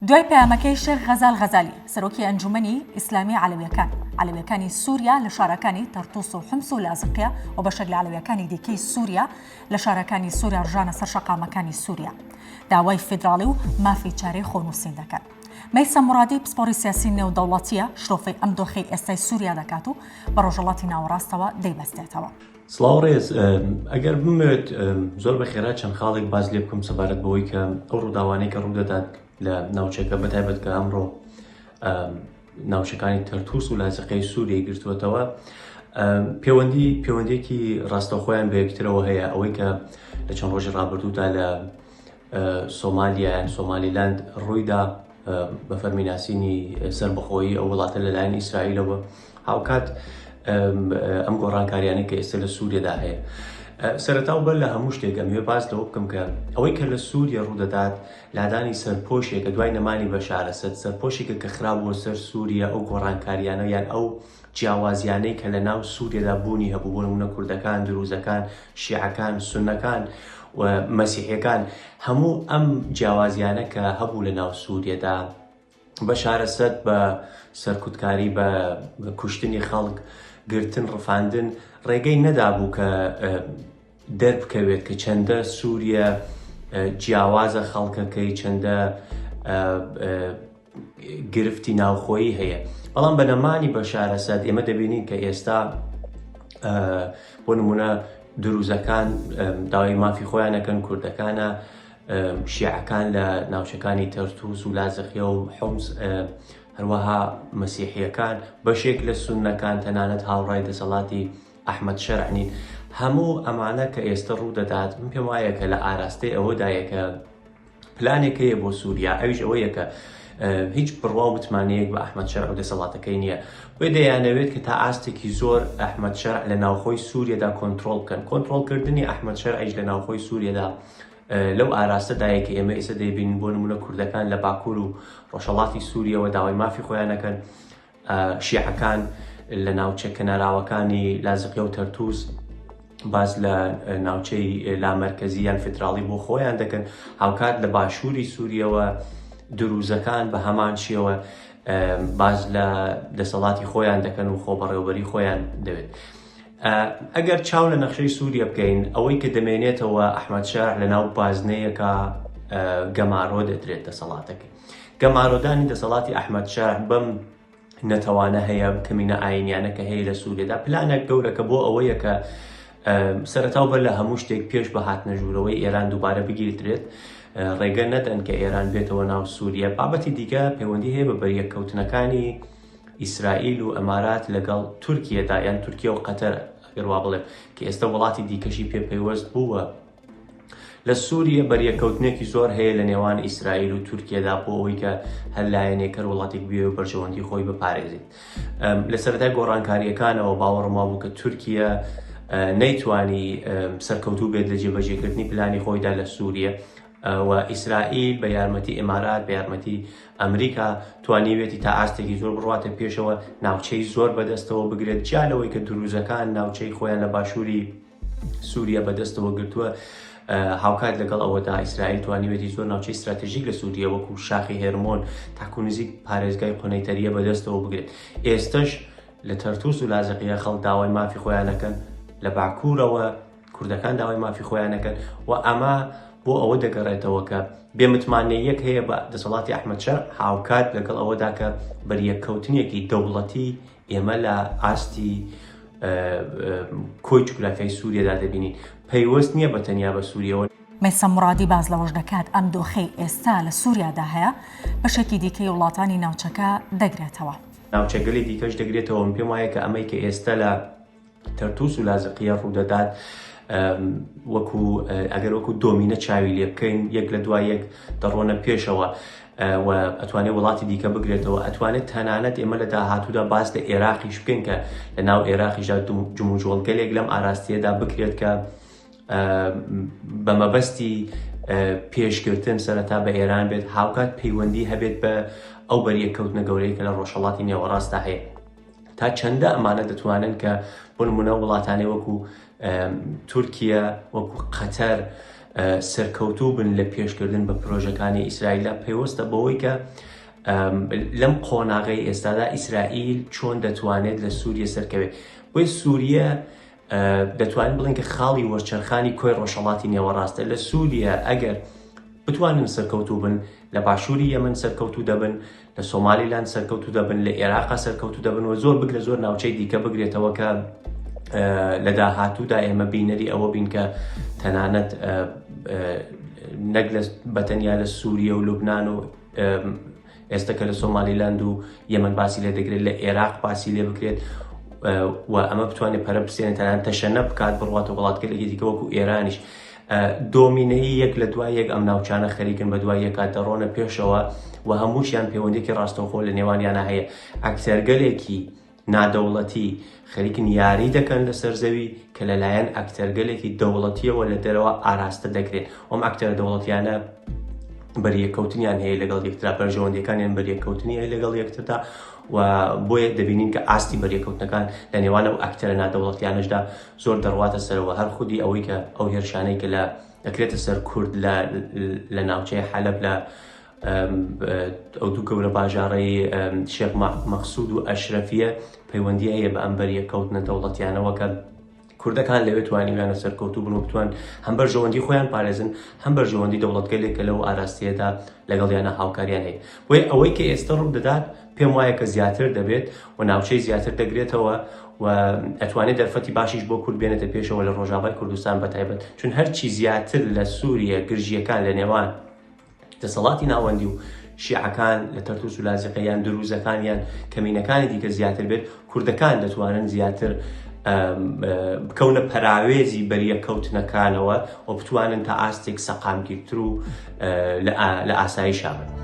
دوای پەیامەکەی شێخ غەزال غەزالی، سەرۆکی ئەنجوومەنی ئیسلامی عەلەویەکان، عەلەویەکانی سووریا لە شارەکانی تەرتوس و حومس و لازقیە و بەشێک لە عەلەویەکانی دیکەی سووریا لە شارەکانی سووریا ڕژانە سەر شەقامەکانی سووریا داوای فیدراڵی و مافی چارەی خۆنووسین دەکەن. مەیسەم موڕادی پسپۆڕی سیاسی نێودەوڵەتییە، شرۆڤەی ئەم دۆخەی ئێستای سووریا دەکات و بە ڕۆژهەڵاتی ناوەڕاستەوە دەیبەستێتەوە. سڵاو ڕێز، ئەگەر بمەوێت زۆر بە خێرا چەند خاڵێک باس لێ بکەم سەبارەت بەوەی کە ئەو ڕووداوانەی کە ڕوودەدات لە ناوچەکە بە تایبەت کە ئەمڕۆ ناوچەکانی تەرتوس و لازقەی سووریای گرتووەتەوە پەیوەندی پەیوەندێکی ڕاستەوخۆیان بە یەکترەوە هەیە ئەوەی کە لە چەند ڕۆژی ڕابردوودا لە سۆمالیا یان سۆمالیلاند ڕوویدا بە فەرمی ناسینی سەربەخۆیی ئەو وڵاتە لەلایەن ئیسرائیلەوە هاوکات ئەم گۆڕانکاریانەی کە ئێستا لە سووریەدا هەیە سەرەتا و بەر لە هەموو شتێک ئەمەوێ باس لەوە بکەم کە ئەوەی کە لە سووریە ڕوودەدات لادانی سەرپۆشێکە دوای نەمانی بەشار ئەسەد سەرپۆشێکە کە خرابووە سەر سووریە ئەو گۆڕانکاریانە یان ئەو جیاوازیانەی کە لە ناو سووریەدا بوونی هەبوو بۆ نموونە کوردەکان، دروزەکان، شیعەکان، سوننەکان و مەسیحیەکان هەموو ئەم جیاوازیانە کە هەبوو لە ناو سووریەدا بەشار ئەسەد بە سەرکوتکاری بە کوشتنی خەڵک گرتن ڕفاندن ڕێگەی نەدابوو کە دەربکەوێت کە چەندە سووریە جیاوازە خەڵکەکەی چەندە گرفتی ناوخۆیی هەیە بەڵام بە نەمانی بەشار ئەسەد ئێمە دەبینین کە ئێستا بۆ نمونە دروزەکان داوای مافی خۆیان ئەکەن کوردەکانە شیعەکان لە ناوچەکانی تەرتوس و لازقیە و حومس هەروەها مەسیحیەکان بەشێک لە سوننەکان تەنانەت هاوڕای دەسەڵاتی ئەحمەد شەرع نین هەموو ئەمانە کە ئێستا ڕوو دەدات من پێم وایە کە لە ئاراستەی ئەوەدایە کە پلانێک هەیە بۆ سووریا ئەویش ئەوەیە کە هیچ بڕوا و متمانەیەک بە ئەحمەد شەرع و دەسەڵاتەکەی نییە بۆیە دەیانەوێت کە تا ئاستێکی زۆر ئەحمەد شەرع لە ناوخۆی سووریەدا کۆنترۆڵ بکەن کۆنترۆڵکردنی ئەحمەد شەرعیش لە ناوخۆی سووریەدا لەو ئاراستەدایە کە ئێمە ئێستا دەیبینین بۆ نمونە کوردەکان لە باکوور و ڕۆژهەڵاتی سووریەوە داوای مافی خۆیان ئەکەن شیعەکان لە ناوچە کەناراوەکانی لازقیە و تەرتوس باس لە ناوچەی لامەرکەزی یان فیدراڵی بۆ خۆیان دەکەن هاوکات لە باشووری سووریەوە دروزەکان بە هەمان شێوە باس لە دەسەڵاتی خۆیان دەکەن و خۆبەڕێوبەری خۆیان دەوێت. ئەگەر چاو لە نەخشەی سووریە بکەین ئەوەی کە دەمێنێتەوە ئەحمەد شەرع لە ناو بازنەیەکە گەمارۆ دەدرێت دەسەڵاتەکەی. گەمارۆدانی دەسەڵاتی ئەحمەد شەرع بەم نەتەوانە هەیە کەمینە ئاینیانە کە هەیە لە سووریەدا پلانە گەورەکە بۆ ئەوەیە کە سەرەتا و بەر لە هەموو شتێک پێش بە هاتنە ژوورەوەی ئێران دووبارە بگیردرێت ڕێگە نەدەن کە ئێران بێتەوە ناو سووریە بابەتی دیکە پەیوەندی هەیە بە بەریەککەوتنەکانی ئیسرائیل و ئەمارات لەگەڵ تورکیەدا یان تورکیا و قەتەر ئەگەر وا بڵێم کە ئێستا وڵاتی دیکەشی پێ پەیوەست بووە لە سوریە بەریەککەوتنێکی زۆر هەیە لە نێوان ئیسرائیل و تورکیەدا بۆ ئەوەی کە هەر لایەنێک هەر وڵاتێک بێ و بەرژەوەندی خۆی بپارێزێت لە سەرەتای گۆڕانکاریەکانەوە باوەڕم وابوو کە تورکیە نەیتوانی سەرکەوتوو بێت لە جێبەجێکردنی پلانی خۆیدا لە سوریە و ئیسرائیل بە یارمەتی ئیمارات بە یارمەتی ئەمریکا توانیوێتی تا ئاستێکی زۆر بڕواتە پێشەوە ناوچەی زۆر بەدەستەوە بگرێت جیا لەوەی کە دروزەکان ناوچەی خۆیان لە باشووری سووریا بەدەستەوە گرتووە هاوکات لەگەڵ ئەوەدا ئیسرائیل توانیوێتی زۆر ناوچەی ستراتژیک لە سووریە وەکو شاخی هێرمۆن تاکو نزیک پارێزگای قونەیتەریە بەدەستەوە بگرێت ئێستش لە تەرتوس و لازقیە خەڵک داوای مافی خۆیانەکەن لە باکوورەوە کوردەکان داوای مافی خۆیانەکەن و ئەمە بۆ ئەوە دەگەڕێتەوە کە بێمتمانەیەک هەیە بە دەسەڵاتی ئەحمەد شەرع هاوکات لەگەڵ ئەوەدا کە بەریەککەوتنێکی دەوڵەتی ئێمە لە ئاستی کۆی جوگرافیای سووریەدا دەبینین پەیوەست نییە بە تەنیا بە سووریەوە. مەیسەم موڕادی باس لەوەش دەکات، ئەم دۆخەی ئێستا لە سووریادا هەیە، بەشێکی دیکەی وڵاتانی ناوچەکە دەگرێتەوە. ناوچەگەلی دیکەش دەگرێتەوە، من پێم وایە کە ئەمەی کە ئێستا لە تەرتوس و لازقیە ڕوودەدات وەکو ئەگەر وەکو دۆمینە چاوی لێ بکەین یەک لە دوای یەک دەڕۆنە پێشەوە و ئەتوانێت وڵاتی دیکە بگرێتەوە ئەتوانێت تەنانەت ئێمە لە داهاتوودا باس لە عێراقیش بکەین کە لە ناو عێراقیشدا جموجۆڵگەلێک لەم ئاراستەیەدا بکرێت کە بە مەبەستی پێشگرتن سەرەتا بە ئێران بێت هاوکات پەیوەندی هەبێت بە ئەو بەریەککەوتنە گەورەیە کە لە ڕۆژهەڵاتی نێوەڕاستدا هەیە تا چەندە ئەمانە دەتوانن کە بۆ نمونە وڵاتانی وەکو تورکیا وەکو قەتەر. سەرکەوتوو بن لە پێشکردن بە پرۆژەکانی ئیسرائیلدا پەیوەستە بەوەی کە لەم قۆناغەی ئێستادا ئیسرائیل چۆن دەتوانێت لە سووریە سەرکەوێت. بۆیە سووریە دەتوانین بڵێن کە خاڵی وەرچەرخانی کۆی ڕۆژهەڵاتی نێوەڕاستە. لە سووریە ئەگەر بتوانن سەرکەوتوو بن، لە باشووری یەمەن سەرکەوتوو دەبن، لە سۆمالیلاند سەرکەوتوو دەبن، لە ئێراقا سەرکەوتوو دەبن و زۆر بگرە زۆر ناوچەی دیکە بگرێتەوە کە لە داهاتوودا ئێمە بینەری ئەوە بین کە تەنانەت نەک بەتەنیا لە سووریە و لوبناان و ئێستا کە لە سۆمالیلاند و یەمەن باسی لێ دەکرێت، لە ئێراق باسی لێ بکرێت و ئەمە بتوانێت پەرە بسێنێت، تەنانەت تەشەنە بکات بڕواتە وڵاتگەلێکی دیکە وەکو ئێرانیش. دۆمینەیی یەک لە دوای یەک ئەم ناوچانە خەریکن بە دوای یەکا دەڕۆنە پێشەوە و هەمووشیان پەیوەندێکی ڕاستەوخۆ لە نێوانیانە هەیە. ئەکتەرگەلێکی نادەوڵەتی خەریکن یاری دەکەن لەسەر زەوی کە لەلایەن ئەکتەرگەلێکی دەوڵەتیەوە لە دەرەوە ئاراستە دەکرێن. ئەم ئەکتەرە دەوڵەتیانە بەریەککەوتنیان هەیە لەگەڵ یەکترا، بەرژەوەندیەکانیان بەریەککەوتنی هەیە لەگەڵ یەکتردا و بۆیە دەبینین کە ئاستی بەریەککەوتنەکان لە نێوان ئەو ئەکتەرە نادەوڵەتیانەشدا زۆر دەڕواتە سەرەوە. هەر خودی ئەوەی کە ئەو هێرشانەی کە لە دەکرێتە سەر کورد لە ناوچەی حەلەب لە ئەو دوو گەورە باژاڕەی شێخ مەقسود و ئەشرەفیە پەیوەندی هەیە بە ئەم بەریەککەوتنە دەوڵەتیانەوە کە کوردەکان لەوێ توانیویانە سەرکەوتوو بن و بتوان هەم بەرژەوەندی خۆیان پارێزن هەم بەرژەوەندی دەوڵەتگەلێک کە لەو ئاراستەیەدا لەگەڵیانە هاوکاریان هەیە. بۆیە ئەوەی کە ئێستا ڕوو دەدات پێم وایە کە زیاتر دەبێت و ناوچەی زیاتر دەگرێتەوە و ئەتوانێت دەرفەتی باشیش بۆ کورد بێنێتە پێشەوە لە ڕۆژاوای کوردستان بە تایبەت، چون هەرچی زیاتر لە سووریە گرژییەکان لە نێوان دەسەڵاتی ناوەندی و شیعەکان لە تەرتوس و لازقە یان دروزەکان یان کەمینەکانی دیکە زیاتر بێت، کوردەکان دەتوانن زیاتر بکەونە پەراوێزی بەریەککەوتنەکانەوە و بتوانن تا ئاستێک سەقامگیرتر و لە ئاسایشا بن.